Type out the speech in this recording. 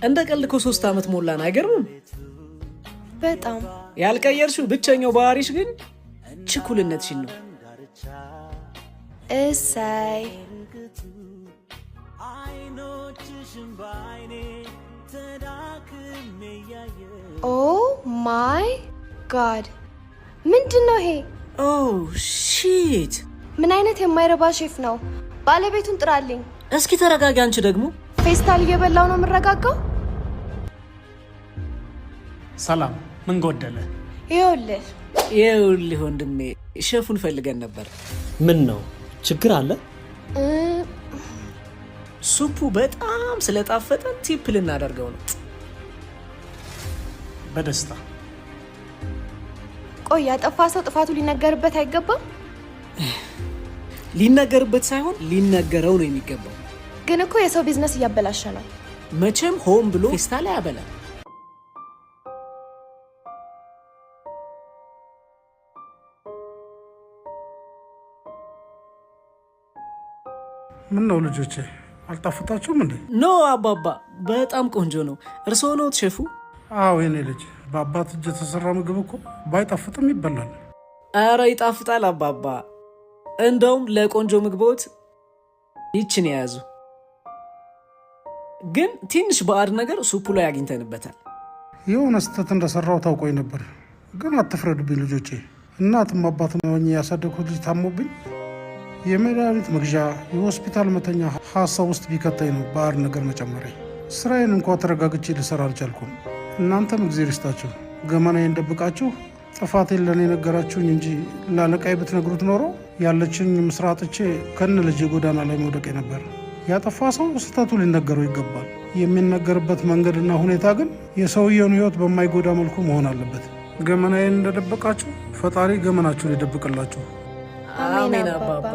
እንደ ቀልድ እኮ 3 ዓመት ሞላን። አይገርምም? በጣም። ያልቀየርሽው ብቸኛው ባህሪሽ ግን ችኩልነትሽን ነው። እሰይ። አይኖችሽን በአይኔ ተዳክሜ እያየሁ። Oh my God! ምንድን ነው ይሄ? Oh shit! ምን አይነት የማይረባ ሼፍ ነው? ባለቤቱን ጥራልኝ። እስኪ ተረጋጊ። አንቺ ደግሞ። ፌስታል እየበላው ነው የምረጋጋው? ሰላም፣ ምን ጎደለ? ይኸውልህ። ይኸውልህ ወንድሜ፣ ሼፉን ፈልገን ነበር። ምን ነው፣ ችግር አለ? Soup ኡ በጣም ስለጣፈጠ tip ልናደርገው ነው። በደስታ። ቆይ፣ ያጠፋ ሰው ጥፋቱ ሊነገርበት አይገባም? ሊነገርበት ሳይሆን ሊነገረው ነው የሚገባው። ግን እኮ የሰው ቢዝነስ እያበላሸ ነው። መቼም ሆን ብሎ ፌስታል አያበላም። ምን ነው ልጆቼ፣ አልጣፈጣችሁም እንዴ? No አባባ፣ በጣም ቆንጆ ነው። እርስዎ ነዎት ሼፉ? አዎ የኔ ልጅ፣ በአባት እጅ የተሰራ ምግብ እኮ ባይጣፍጥም ይበላል። ኧረ ይጣፍጣል አባባ። እንደውም ለቆንጆ ምግቦት ይችን የያዙ። ግን ትንሽ ባዕድ ነገር soup ኡ ላይ አግኝተንበታል። የሆነ ስህተት እንደሰራው ታውቆኝ ነበር። ግን አትፍረዱብኝ ልጆቼ። እናትም አባትም ሆኜ ያሳደግኩት ልጅ ታሞብኝ የመድኃኒት መግዣ፣ የሆስፒታል መተኛ ሀሳብ ውስጥ ቢከተኝ ነው ባዕድ ነገር መጨመሬ። ስራዬን እንኳ ተረጋግቼ ልሰራ አልቻልኩም። እናንተም እግዜር ይስጣችሁ፣ ገመናዬን ደብቃችሁ ጥፋቴን ለእኔ ነገራችሁኝ እንጂ ላለቃዬ ብትነግሩት ኖሮ ያለችኝ ስራ አጥቼ ከነ ልጄ ጎዳና ላይ መውደቄ ነበር። ያጠፋ ሰው ስህተቱ ሊነገረው ይገባል። የሚነገርበት መንገድና ሁኔታ ግን የሰውየውን ሕይወት በማይጎዳ መልኩ መሆን አለበት። ገመናዬን እንደደበቃችሁ ፈጣሪ ገመናችሁን ይደብቅላችሁ። አሜን አባባ።